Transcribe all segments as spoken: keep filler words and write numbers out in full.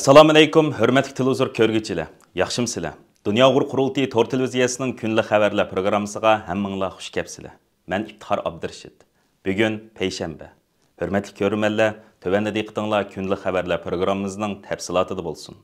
ئەسسالامۇئەلەيكۇم، ھۆرمەتلىك تېلېۋىزور كۆرگۈچىلەر، ياخشىمۇسىلەر؟ دۇنيا ئۇيغۇر قۇرۇلتىيى تور تېلېۋىزىيەسىنىڭ كۈنلۈك خەۋەرلەر پروگراممىسىغا ھەممىڭلار خۇش كەپسىلەر. مەن ئىپتىخار ئابدۇرېشىت. بۈگۈن پەيشەنبە. ھۆرمەتلىك كۆرۈرمەنلەر، تۆۋەندە دىققىتىڭلار كۈنلۈك خەۋەرلەر پروگراممىمىزنىڭ تەپسىلاتىدا بولسۇن.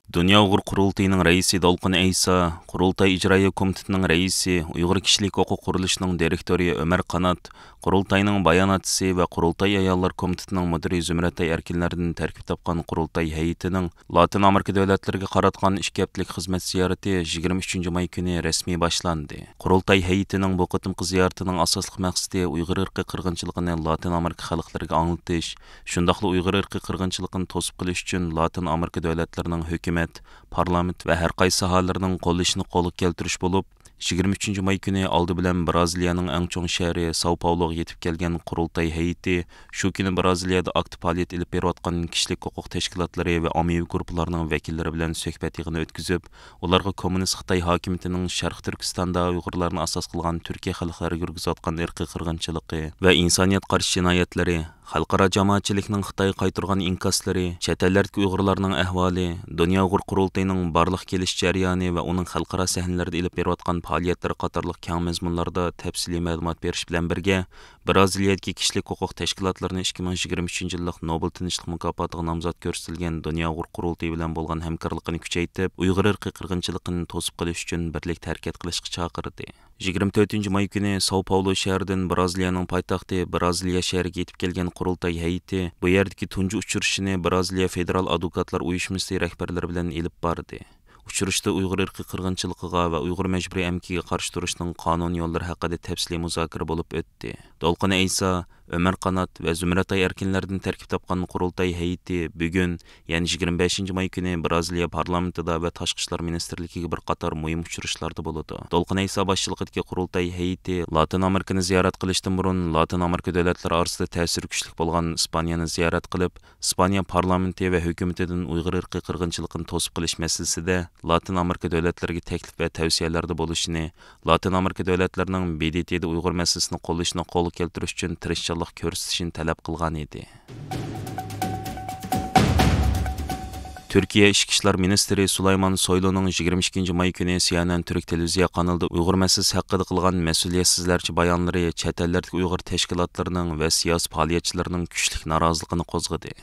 دۇنيا ئۇيغۇر قۇرۇلتىيىنىڭ رەئىسى دولقۇن ئەيسا، قۇرۇلتاي ئىجرائىيە كومىتېتىنىڭ رەئىسى، ئۇيغۇر كىشىلىك ھوقۇق قۇرۇلۇشىنىڭ دىرېكتورى ئۆمەر قانات، قۇرۇلتاينىڭ باياناتچىسى ۋە قۇرۇلتاي ئاياللار كومىتېتىنىڭ مۇدىرى زۇمرەتئاي ئەركىنلەردىن تەركىب تاپقان قۇرۇلتاي ھەيئىتىنىڭ لاتىن ئامېرىكا دۆلەتلىرىگە قاراتقان ئىككى ھەپتىلىك خىزمەت زىيارىتى يىگىرمە ئۈچىنچى ماي كۈنى رەسمىي باشلاندى. قۇرۇلتاي ھەيئىتىنىڭ بۇ قېتىمقى زىيارىتىنىڭ ئاساسلىق مەقسىتى ئۇيغۇر ئىرقىي قىرغىنچىلىقىنى لاتىن ئامېرىكا خەلقلىرىگە ئاڭلىتىش، شۇنداقلا ئۇيغۇر ئىرقىي قىرغىنچىلىقىنى توسۇپ قېلىش ئۈچۈن لاتىن ئامېرىكا دۆلەتلىرىنىڭ ھۆكۈمەت، پارلامېنت ۋە ھەر قايسى ساھەلىرىنىڭ قوللىشىنى قولغا كەلتۈرۈش بولۇپ، يىگىرمە ئۈچىنچى ماي كۈنى ئالدى بىلەن برازىلىيەنىڭ ئەڭ چوڭ شەھىرى ساو پاولوغا يېتىپ كەلگەن قۇرۇلتاي ھەيئىتى شۇ كۈنى برازىلىيەدە ئاكتىپ پائالىيەت ئېلىپ بېرىۋاتقان كىشىلىك ھوقۇق تەشكىلاتلىرى ۋە ئاممىۋى گۇرۇپپىلارنىڭ ۋەكىللىرى بىلەن سۆھبەت يىغىنى ئۆتكۈزۈپ، ئۇلارغا كوممۇنىست خىتاي ھاكىمىيىتىنىڭ شەرقىي تۈركىستاندا ئۇيغۇرلارنى ئاساس قىلغان تۈركىيە خەلقلىرىگە يۈرگۈزۈۋاتقان ئىرقىي قىرغىنچىلىقى ۋە ئىنسانىيەت قارشى جىنايەتلىرى، خەلقئارا جامائەتچىلىكنىڭ خىتايغا قايتۇرغان ئىنكاسلىرى، چەت ئەللەردىكى ئۇيغۇرلارنىڭ ئەھۋالى، دۇنيا ئۇيغۇر قۇرۇلتىيىنىڭ بارلىققا كېلىش جەريانى ۋە ئۇنىڭ خەلقئارا سەھنىلەردە ئېلىپ بېرىۋاتقان پائالىيەتلىرى قاتارلىق كەڭ مەزمۇنلاردا تەپسىلىي مەلۇمات بېرىش بىلەن بىرگە، برازىلىيەدىكى كىشىلىك ھوقۇق تەشكىلاتلىرىنى ئىككى مىڭ يىگىرمە ئۈچىنچى يىللىق نوبېل تىنچلىق مۇكاپاتىغا نامزات كۆرسىتىلگەن دۇنيا ئۇيغۇر قۇرۇلتىيى بىلەن بولغان ھەمكارلىقىنى كۈچەيتىپ، ئۇيغۇر ئىرقىي قىرغىنچىلىقىنى توسۇپ قېلىش ئۈچۈن بىرلىكتە ھەرىكەت قىلىشقا چاقىردى. يىگىرمە تۆتىنچى ماي كۈنى ساو پاولو شەھىرىدىن برازىلىيەنىڭ پايتەختى برازىلىيە شەھىرىگە يېتىپ كەلگەن قۇرۇلتاي ھەيئىتى بۇ يەردىكى تۇنجى ئۇچرىشىشىنى برازىلىيە فېدېرال ئادۋوكاتلار ئۇيۇشمىسى رەھبەرلىرى بىلەن ئېلىپ باردى. ئۇچرىشىشتا ئۇيغۇر ئىرقىي قىرغىنچىلىقىغا ۋە ئۇيغۇر مەجبۇرىي ئەمگىكىگە قارشى تۇرۇشنىڭ قانۇن يوللىرى ھەققىدە تەپسىلىي مۇزاكىرە بولۇپ ئۆتتى. دولقۇن ئەيسا، ئۆمەر قانات ۋە زۇمرەتئاي ئەركىنلەردىن تەركىب تاپقان قۇرۇلتاي ھەيئىتى بۈگۈن، يەنى يىگىرمە بەشىنچى ماي كۈنى برازىلىيە پارلامېنتىدا ۋە تاشقى ئىشلار مىنىستىرلىكىگە بىر قاتار مۇھىم ئۇچرىشىشلاردا بولىدۇ. دولقۇن ئەيسا باشچىلىقىدىكى قۇرۇلتاي ھەيئىتى لاتىن ئامېرىكىنى زىيارەت قىلىشتىن بۇرۇن، لاتىن ئامېرىكا دۆلەتلىرى ئارىسىدا تەسىرى كۈچلۈك بولغان ئىسپانىيەنى زىيارەت قىلىپ، ئىسپانىيە پارلامېنتى ۋە ھۆكۈمىتىدىن ئۇيغۇر ئىرقىي قىرغىنچىلىقىنى توسۇپ قېلىش مەسىلىسىدە لاتىن ئامېرىكا دۆلەتلىرىگە تەكلىپ ۋە تەۋسىيەلەردە بولۇشىنى، لاتىن ئامېرىكا دۆلەتلىرىنىڭ ب د ت دا ئۇيغۇر مەسىلىسىنى قوللىشىنى قولغا كەلتۈرۈش ئۈچۈن تىرىشچانلىق كۆرسىتىشىنى تەلەپ قىلغان ئىدى. تۈركىيە ئىچكى ئىشلار مىنىستىرى سۇلايمان سويلۇنىڭ يىگىرمە ئىككىنچى ماي كۈنى سى ئېن ئېن تۈرك تېلېۋىزىيە قانىلىدا ئۇيغۇر مەسىلىسى ھەققىدە قىلغان مەسئۇلىيەتسىزلەرچە بايانلىرى چەت ئەللەردىكى ئۇيغۇر تەشكىلاتلىرىنىڭ ۋە سىياسىي پائالىيەتچىلىرىنىڭ كۈچلۈك نارازىلىقىنى قوزغىدى.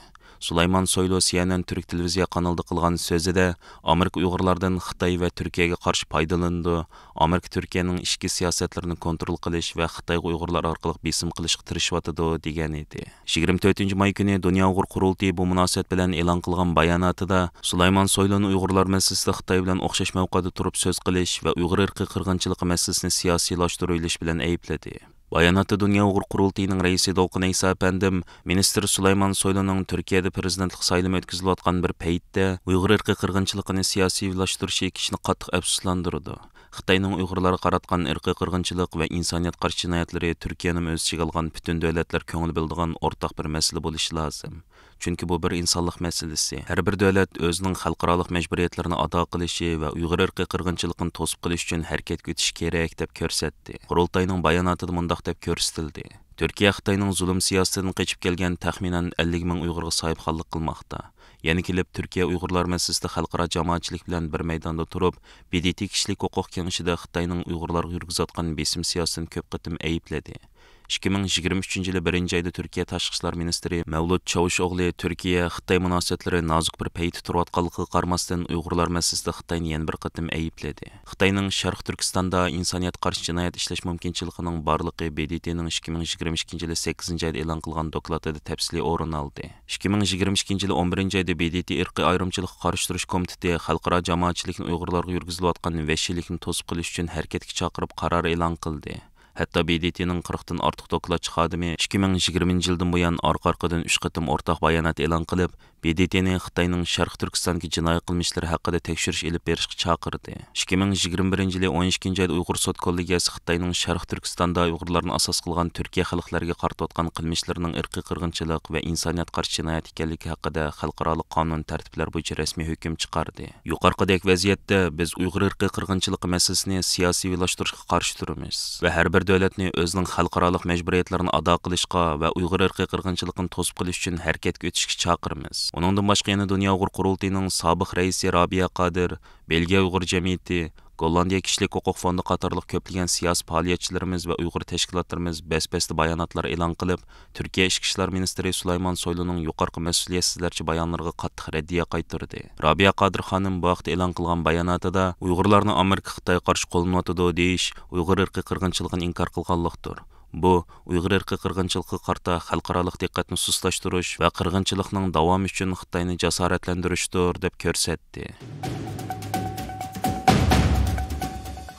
سۇلايمان سويلۇ سى ئېن ئېن تۈرك تېلېۋىزىيە قانىلىدا قىلغان سۆزىدە، ئامېرىكا ئۇيغۇرلاردىن خىتاي ۋە تۈركىيەگە قارشى پايدىلىنىدۇ، ئامېرىكا تۈركىيەنىڭ ئىچكى سىياسەتلىرىنى كونترول قىلىش ۋە خىتايغا ئۇيغۇرلار ئارقىلىق بېسىم قىلىشقا تىرىشىۋاتىدۇ، دېگەن ئىدى. يىگىرمە تۆتىنچى ماي كۈنى دۇنيا ئۇيغۇر قۇرۇلتىيى بۇ مۇناسىۋەت بىلەن ئېلان قىلغان باياناتىدا، سۇلايمان سويلۇنى ئۇيغۇرلار مەسىلىسىدە خىتاي بىلەن ئوخشاش مەۋقەدە تۇرۇپ سۆز قىلىش ۋە ئۇيغۇر ئىرقىي قىرغىنچىلىقى مەسىلىسىنى سىياسىيلاشتۇرۇۋېلىش بىلەن ئەيىبلىدى. باياناتتا دۇنيا ئۇيغۇر قۇرۇلتىيىنىڭ رەئىسى دولقۇن ئەيسا ئەپەندىم، مىنىستىر سۇلايمان سويلۇنىڭ تۈركىيەدە پىرېزىدېنتلىق سايلىمى ئۆتكۈزۈلۈۋاتقان بىر پەيتتە ئۇيغۇر ئىرقىي قىرغىنچىلىقىنى سىياسىيلاشتۇرۇشى كىشىنى قاتتىق ئەپسۇسلاندۇرىدۇ. خىتاينىڭ ئۇيغۇرلارغا قاراتقان ئىرقىي قىرغىنچىلىق ۋە ئىنسانىيەت قارشى جىنايەتلىرى تۈركىيەنىمۇ ئۆز ئىچىگە ئالغان پۈتۈن دۆلەتلەر كۆڭۈل بۆلىدىغان ئورتاق بىر مەسىلە بولۇشى لازىم. چۈنكى بۇ بىر ئىنسانلىق مەسىلىسى. ھەر بىر دۆلەت ئۆزىنىڭ خەلقئارالىق مەجبۇرىيەتلىرىنى ئادا قىلىشى ۋە ئۇيغۇر ئىرقىي قىرغىنچىلىقىنى توسۇپ قېلىش ئۈچۈن ھەرىكەتكە ئۆتۈشى كېرەك، دەپ كۆرسەتتى. قۇرۇلتاينىڭ باياناتىدا مۇنداق دەپ كۆرسىتىلدى: تۈركىيە خىتاينىڭ زۇلۇم سىياسىتىدىن قېچىپ كەلگەن تەخمىنەن ئەللىك مىڭ ئۇيغۇرغا ساھىبخانلىق قىلماقتا. يەنە كېلىپ، تۈركىيە ئۇيغۇرلار مەسىلىسىدە خەلقئارا جامائەتچىلىك بىلەن بىر مەيداندا تۇرۇپ، ب د ت كىشىلىك ھوقۇق كېڭىشىدە خىتاينىڭ ئۇيغۇرلارغا يۈرگۈزۈۋاتقان بېسىم سىياسىتىنى كۆپ قېتىم ئەيىبلىدى. ئىككى مىڭ يىگىرمە ئۈچىنچى يىلى بىرىنچى ئايدا تۈركىيە تاشقى ئىشلار مىنىستىرى مەۋلۇت چاۋۇشئوغلى تۈركىيە خىتاي مۇناسىۋەتلىرى نازۇك بىر پەيتتە تۇرۇۋاتقانلىقىغا قارىماستىن، ئۇيغۇرلار مەسىلىسىدە خىتاينى يەنە بىر قېتىم ئەيىبلىدى. خىتاينىڭ شەرقىي تۈركىستاندا ئىنسانىيەتكە قارشى جىنايەت ئىشلەش مۇمكىنچىلىكىنىڭ بارلىقى ب د ت نىڭ ئىككى مىڭ يىگىرمە ئىككىنچى يىلى سەككىزىنچى ئايدا ئېلان قىلغان دوكلاتىدا تەپسىلىي ئورۇن ئالدى. ئىككى مىڭ يىگىرمە ئىككىنچى يىلى ئون بىرىنچى ئايدا ب د ت ئىرقىي ئايرىمچىلىققا قارشى تۇرۇش كومىتېتى خەلقئارا جامائەتچىلىكنى ئۇيغۇرلارغا يۈرگۈزۈلۈۋاتقان ۋەھشىيلىكنى توسۇپ قېلىش ئۈچۈن ھەرىكەتكە چاقىرىپ قارار ئېلان قىلدى. ھەتتا ب د ت نىڭ قىرىقتىن ئارتۇق دوكلاتچى خادىمى ئىككى مىڭ يىگىرمىنچى يىلدىن بۇيان ئارقا-ئارقىدىن ئۈچ قېتىم ئورتاق بايانات ئېلان قىلىپ، ب د ت نى خىتاينىڭ شەرقىي تۈركىستاندىكى جىنايى قىلمىشلىرى ھەققىدە تەكشۈرۈش ئېلىپ بېرىشقا چاقىردى. ئىككى مىڭ يىگىرمە بىرىنچى يىلى ئون ئىككىنچى ئايدا ئۇيغۇر سوت كوللېگىيەسى خىتاينىڭ شەرقىي تۈركىستاندا ئۇيغۇرلارنى ئاساس قىلغان تۈركىيە خەلقلىرىگە قارىتىۋاتقان قىلمىشلىرىنىڭ ئىرقىي قىرغىنچىلىق ۋە ئىنسانىيەتكە قارشى جىنايەت ئىكەنلىكى ھەققىدە خەلقئارالىق قانۇن تەرتىپلەر بويىچە رەسمىي ھۆكۈم چىقاردى. يۇقىرىقىدەك ۋەزىيەتتە بىز ئۇيغۇر ئىرقىي قىرغىنچىلىقى مەسىلىسىنى سىياسىيلاشتۇرۇشقا قارشى تۇرىمىز ۋە ھەر بىر دۆلەتنى ئۆزىنىڭ خەلقئارالىق مەجبۇرىيەتلىرىنى ئادا قىلىشقا ۋە ئۇيغۇر ئىرقىي قىرغىنچىلىقىنى توسۇپ قېلىش ئۈچۈن ھەرىكەتكە ئۆتۈشكە چاقىرىمىز. ئۇنىڭدىن باشقا يەنە دۇنيا ئۇيغۇر قۇرۇلتىيىنىڭ سابىق رەئىسى رابىيە قادىر، بېلگىيە ئۇيغۇر جەمئىيىتى، گوللاندىيە كىشىلىك ھوقۇق فوندى قاتارلىق كۆپلىگەن سىياسىي پائالىيەتچىلىرىمىز ۋە ئۇيغۇر تەشكىلاتلىرىمىز بەس-بەستە باياناتلار ئېلان قىلىپ، تۈركىيە ئىچكى ئىشلار مىنىستىرى سۇلايمان سويلۇنىڭ يۇقىرىقى مەسئۇلىيەتسىزلەرچە بايانلىرىغا قاتتىق رەددىيە قايتۇردى. رابىيە قادىر خانىم بۇ ھەقتە ئېلان قىلغان باياناتىدا، ئۇيغۇرلارنىڭ ئامېرىكا خىتايغا قارشى قوللىنىۋاتىدۇ دېيىش ئۇيغۇر ئىرقىي قىرغىنچىلىقىنى ئىنكار قىلغانلىقتۇر. بۇ ئۇيغۇر ئىرقىي قىرغىنچىلىقىغا قارىتا خەلقئارالىق دىققەتنى سۇسلاشتۇرۇش ۋە قىرغىنچىلىقنىڭ داۋامى ئۈچۈن خىتاينى جاسارەتلەندۈرۈشتۇر، دەپ كۆرسەتتى.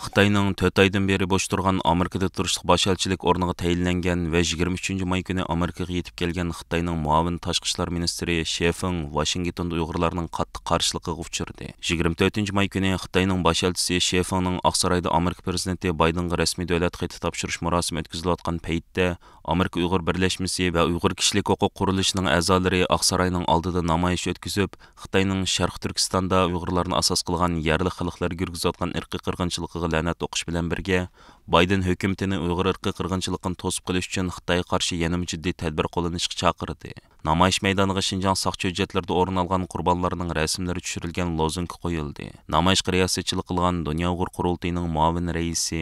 خىتاينىڭ تۆت ئايدىن بېرى بوش تۇرغان ئامېرىكىدا تۇرۇشلۇق باش ئەلچىلىك ئورنىغا تەيىنلەنگەن ۋە يىگىرمە ئۈچىنچى ماي كۈنى ئامېرىكىغا يېتىپ كەلگەن خىتاينىڭ مۇئاۋىن تاشقى ئىشلار مىنىستىرى شې فېڭ ۋاشىنگتوندا ئۇيغۇرلارنىڭ قاتتىق قارشىلىقىغا ئۇچرىدى. يىگىرمە تۆتىنچى ماي كۈنى خىتاينىڭ باش ئەلچىسى شې فېڭنىڭ ئاقسارايدا ئامېرىكا پىرېزىدېنتى بايدېنغا رەسمىي دۆلەت خېتى تاپشۇرۇش مۇراسىمى ئۆتكۈزۈلۈۋاتقان پەيتتە، ئامېرىكا ئۇيغۇر بىرلەشمىسى ۋە ئۇيغۇر كىشىلىك ھوقۇق قۇرۇلۇشىنىڭ ئەزالىرى ئاقساراينىڭ ئالدىدا نامايىش ئۆتكۈزۈپ، خىتاينىڭ شەرقىي تۈركىستاندا ئۇيغۇرلارنى ئاساس قىلغان يەرلىك خەلقلەرگە يۈرگۈزۈۋاتقان ئىرقىي قىرغىنچىلىقىغا لەنەت ئوقۇش بىلەن بىرگە، بايدېن ھۆكۈمىتىنى ئۇيغۇر ئىرقىي قىرغىنچىلىقىنى توسۇپ قېلىش ئۈچۈن خىتايغا قارشى يەنىمۇ جىددىي تەدبىر قوللىنىشقا چاقىردى. نامايىش مەيدانىغا شىنجاڭ ساقچى ھۆججەتلىرىدا ئورۇن ئالغان قۇربانلارنىڭ رەسىملىرى چۈشۈرۈلگەن لوزۇنكا قويۇلدى. نامايىشقا رىياسەتچىلىك قىلغان دۇنيا ئۇيغۇر قۇرۇلتىيىنىڭ مۇئاۋىن رەئىسى،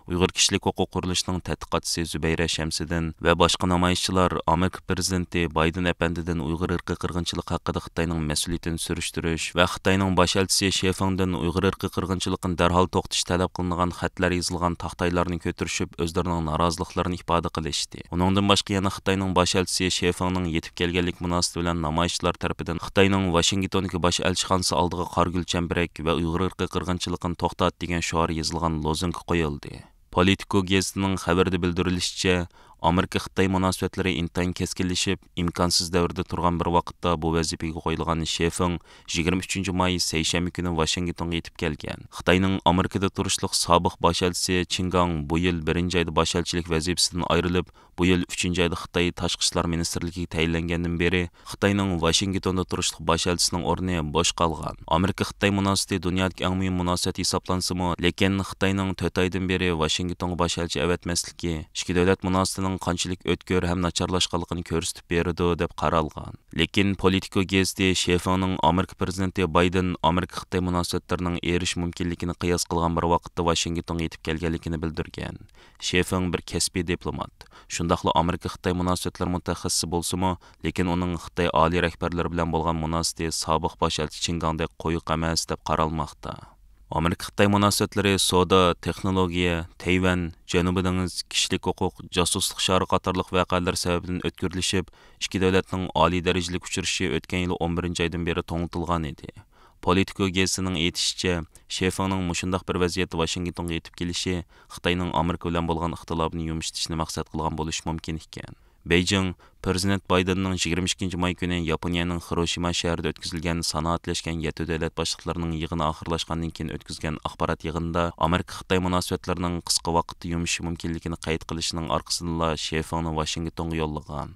ئۇيغۇر كىشىلىك ھوقۇق قۇرۇلۇشىنىڭ تەتقىقاتچىسى زۇبەيرە شەمسىدىن ۋە باشقا نامايىشچىلار ئامېرىكا پىرېزىدېنتى بايدېن ئەپەندىدىن ئۇيغۇر ئىرقىي قىرغىنچىلىقى ھەققىدە خىتاينىڭ مەسئۇلىيىتىنى سۈرۈشتۈرۈش ۋە خىتاينىڭ باش ئەلچىسى شې فېڭدىن ئۇيغۇر ئىرقىي قىرغىنچىلىقىنى دەرھال توختىتىش تەلەپ قىلىنغان خەتلەر يېزىلغان تاختايلارنى كۆتۈرۈشۈپ، ئۆزلىرىنىڭ نارازىلىقلىرىنى ئىپادە قىلىشتى. ئۇنىڭدىن باشقا يەنە خىتاينىڭ باش ئەلچىسى شې فېڭنىڭ يېتىپ كەلگەنلىك مۇناسىۋىتى بىلەن نامايىشچىلار تەرىپىدىن خىتاينىڭ ۋاشىنگتوندىكى باش ئەلچىخانىسى ئالدىغا قارا گۈل چەمبىرەك ۋە ئۇيغۇر ئىرقىي قىرغىنچىلىقىنى توختات دېگەن شوئار يېزىلغان لوزۇنكا قويۇلدى. پولىتىكو گېزىتىنىڭ خەۋىرىدە بىلدۈرۈلۈشىچە، ئامېرىكا خىتاي مۇناسىۋەتلىرى ئىنتايىن كەسكىنلىشىپ، ئىمكانسىز دەۋردە تۇرغان بىر ۋاقىتتا بۇ ۋەزىپىگە قويۇلغان شې فېڭ يىگىرمە ئۈچىنچى ماي سەيشەنبە كۈنى ۋاشىنگتونغا يېتىپ كەلگەن. خىتاينىڭ ئامېرىكىدا تۇرۇشلۇق سابىق باش ئەلچىسى چىن گاڭ بۇ يىل بىرىنچى ئايدا باش ئەلچىلىك ۋەزىپىسىدىن ئايرىلىپ، بۇ يىل ئۈچىنچى ئايدا خىتاي تاشقى ئىشلار مىنىستىرلىكىگە تەيىنلەنگەندىن بېرى، خىتاينىڭ ۋاشىنگتوندا تۇرۇشلۇق باش ئەلچىسىنىڭ ئورنى بوش قالغان. ئامېرىكا-خىتاي مۇناسىۋىتى دۇنيادىكى ئەڭ مۇھىم مۇناسىۋەت ھېسابلانسىمۇ، لېكىن خىتاينىڭ تۆت ئايدىن بېرى ۋاشىنگتونغا باش ئەلچى ئەۋەتمەسلىكى ئىككى دۆلەت مۇناسىۋىتىنىڭ قانچىلىك ئۆتكۈر ھەم ناچارلاشقانلىقىنى كۆرسىتىپ بېرىدۇ، دەپ قارالغان. لېكىن پولىتىكو گېزىتى شې فېڭنىڭ ئامېرىكا پىرېزىدېنتى بايدېن ئامېرىكا-خىتاي مۇناسىۋەتلىرىنىڭ ئېرىشىش مۇمكىنلىكىنى قىياس قىلغان بىر ۋاقىتتا ۋاشىنگتونغا يېتىپ كەلگەنلىكىنى بىلدۈرگەن. شې فېڭ بىر كەسپىي دىپلومات، شۇنداقلا ئامېرىكا-خىتاي مۇناسىۋەتلىرى مۇتەخەسسىسى بولسىمۇ، لېكىن ئۇنىڭ خىتاي ئالىي رەھبەرلىرى بىلەن بولغان مۇناسىۋىتى سابىق باش ئەلچى چىن گاڭدەك قويۇق ئەمەس، دەپ قارالماقتا. ئامېرىكا-خىتاي مۇناسىۋەتلىرى سودا، تېخنولوگىيە، تەيۋەن، جەنۇبىي دېڭىز، كىشىلىك ھوقۇق، جاسۇسلۇق شارى قاتارلىق ۋەقەلەر سەۋەبىدىن ئۆتكۈرلىشىپ، ئىككى دۆلەتنىڭ ئالىي دەرىجىلىك ئۇچرىشىشى ئۆتكەن يىل ئون بىرىنچى ئايدىن بېرى توڭلىتىلغان ئىدى. پولىتىكو گېزىتىنىڭ ئېيتىشىچە، شې فېڭنىڭ مۇشۇنداق بىر ۋەزىيەتتە ۋاشىنگتونغا يېتىپ كېلىشى خىتاينىڭ ئامېرىكا بىلەن بولغان ئىختىلاپىنى يۇمشىتىشنى مەقسەت قىلغان بولۇشى مۇمكىن ئىكەن. بېيجىڭ، پىرېزىدېنت بايدېننىڭ يىگىرمە ئىككىنچى ماي كۈنى ياپونىيەنىڭ خىروشىما شەھىرىدە ئۆتكۈزۈلگەن سانائەتلەشكەن يەتتە دۆلەت باشلىقلىرىنىڭ يىغىنى ئاخىرلاشقاندىن كېيىن ئۆتكۈزگەن ئاخبارات يىغىنىدا ئامېرىكا-خىتاي مۇناسىۋەتلىرىنىڭ قىسقا ۋاقىتتا يۇمشىشى مۇمكىنلىكىنى قەيت قىلىشىنىڭ ئارقىسىدىنلا شې فېڭنى ۋاشىنگتونغا يوللىغان.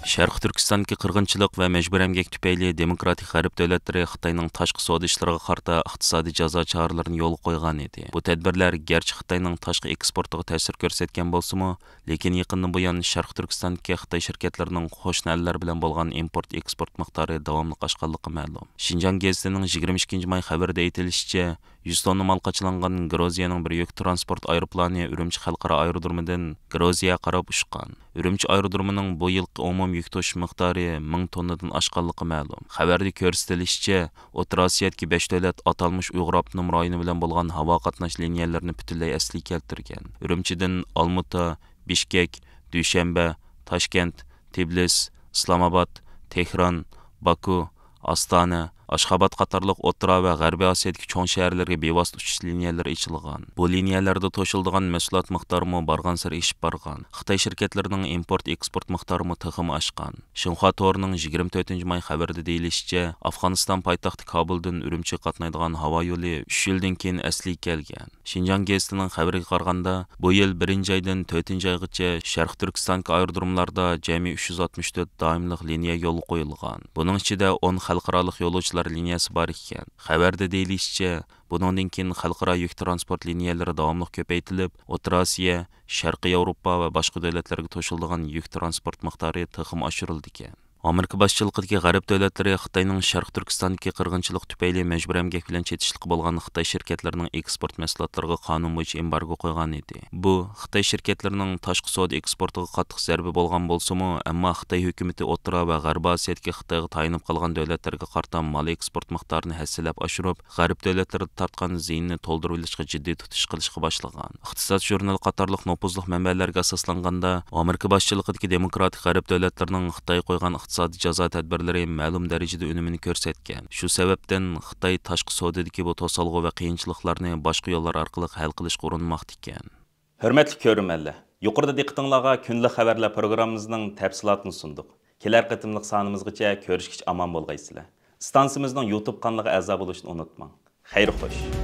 شەرقىي تۈركىستاندىكى قىرغىنچىلىق ۋە مەجبۇرىي ئەمگەك تۈپەيلى دېموكراتىك غەرب دۆلەتلىرى خىتاينىڭ تاشقى سودا ئىشلىرىغا قارىتا ئىقتىسادىي جازا چارىلىرىنى يولغا قويغان ئىدى. بۇ تەدبىرلەر گەرچە خىتاينىڭ تاشقى ئېكسپورتىغا تەسىر كۆرسەتكەن بولسىمۇ، لېكىن يېقىندىن بۇيان شەرقىي تۈركىستاندىكى خىتاي شىركەتلىرىنىڭ قوشنا ئەللەر بىلەن بولغان ئىمپورت ئېكسپورت مىقدارى داۋاملىق ئاشقانلىقى مەلۇم. شىنجاڭ گېزىتىنىڭ يىگىرمە ئىككىنچى ماي خەۋىرىدە ئېيتىلىشىچە، يۈز توننا مال قاچىلانغان گرۇزىيەنىڭ بىر يۈك ترانسپورت ئايروپىلانى ئۈرۈمچى خەلقئارا ئايرودرومىدىن گرۇزىيەگە قاراپ ئۇچقان. ئۈرۈمچى ئايرودرومىنىڭ بۇ يىلقى ئومۇمىي يۈك توشۇش مىقدارى مىڭ توننىدىن ئاشقانلىقى مەلۇم. خەۋەردە كۆرسىتىلىشىچە، ئوتتۇرا ئاسىيادىكى بەش دۆلەت ئاتالمىش ئۇيغۇر ئاپتونوم رايونى بىلەن بولغان ھاۋا قاتناش لىنىيەلىرىنى پۈتۈنلەي ئەسلىگە كەلتۈرگەن. ئۈرۈمچىدىن ئالمۇتا، بىشكەك، دۈشەنبە، تاشكەنت، تىبلىس، ئىسلامئاباد، تېھران، باكۇ، ئاستانە، ئاشخاباد قاتارلىق ئوتتۇرا ۋە غەربىي ئاسىيادىكى چوڭ شەھەرلەرگە بىۋاسىتە ئۇچۇش لىنىيەلىرى ئېچىلغان. بۇ لىنىيەلەردە توشۇلىدىغان مەھسۇلات مىقدارىمۇ بارغانسېرى ئېشىپ بارغان. خىتاي شىركەتلىرىنىڭ ئىمپورت ئېكسپورت مىقدارىمۇ تېخىمۇ ئاشقان. شىنخۇا تورىنىڭ يىگىرمە تۆتىنچى ماي خەۋىرىدە دېيىلىشىچە، ئافغانىستان پايتەختى كابۇلدىن ئۈرۈمچىگە قاتنايدىغان ھاۋا يولى ئۈچ يىلدىن كېيىن ئەسلىگە كەلگەن. شىنجاڭ گېزىتىنىڭ خەۋىرىگە قارىغاندا، بۇ يىل بىرىنچى ئايدىن تۆتىنچى ئايغىچە شەرقىي تۈركىستاندىكى ئايرودروملاردا جەمئىي ئۈچ يۈز ئاتمىش تۆت دائىملىق لىنىيە يولغا قويۇلغان. بۇنىڭ ئىچىدە ئون خەلقئارالىق يولۇچىلار لىنىيەسى بار ئىكەن. خەۋەردە دېيىلىشىچە، بۇنىڭدىن كېيىن خەلقئارا يۈك تىرانسپورت لىنىيەلىرى داۋاملىق كۆپەيتىلىپ، ئوتتۇرا ئاسىيا، شەرقىي ياۋروپا ۋە باشقا دۆلەتلەرگە توشۇلىدىغان يۈك تىرانسپورت مىقدارى تېخىمۇ ئاشۇرۇلىدىكەن. ئامېرىكا باشچىلىقىدىكى غەرب دۆلەتلىرى خىتاينىڭ شەرقىي تۈركىستاندىكى قىرغىنچىلىق تۈپەيلى مەجبۇرىي ئەمگەك بىلەن چېتىشلىقى بولغان خىتاي شىركەتلىرىنىڭ ئېكسپورت مەھسۇلاتلىرىغا قانۇن بويىچە ئېمبارگو قويغان ئىدى. بۇ خىتاي شىركەتلىرىنىڭ تاشقى سودا ئېكسپورتىغا قاتتىق زەربە بولغان بولسىمۇ، ئەمما خىتاي ھۆكۈمىتى ئوتتۇرا ۋە غەربىي ئاسىيادىكى خىتايغا تايىنىپ قالغان دۆلەتلەرگە قارىتا مال ئېكسپورت مىقدارىنى ھەسسىلەپ ئاشۇرۇپ، غەرب دۆلەتلىرىدە تارتقان زىيىنىنى تولدۇرۇۋېلىشقا جىددىي تۇتۇش قىلىشقا باشلىغان. ئىقتىساد ژۇرنىلى قاتارلىق نوپۇزلۇق مەنبەلەرگە ئاساسلانغاندا، ئامېرىكا باشچىلىقىدىكى دېموكراتىك غەرب دۆلەتلىرىنىڭ خىتايغا قويغان ئىقتىسادىي جازا تەدبىرلىرى مەلۇم دەرىجىدە ئۈنۈمىنى كۆرسەتكەن. شۇ سەۋەبتىن خىتاي تاشقى سودىدىكى بۇ توسالغۇ ۋە قىيىنچىلىقلارنى باشقا يوللار ئارقىلىق ھەل قىلىشقا ئۇرۇنماقتا ئىكەن. ھۆرمەتلىك كۆرۈرمەنلەر، يۇقىرىدا دىققىتىڭلارغا كۈندىلىك خەۋەرلەر پروگراممىمىزنىڭ تەپسىلاتىنى سۇندۇق. كېلەر قېتىملىق سانىمىزغىچە كۆرۈشكىچە ئامان بولغايسىلەر. ئىستانسىمىزنىڭ يۇتۇب قانىلىغا ئەزا بولۇشنى ئۇنتۇماڭ. خەير خوش.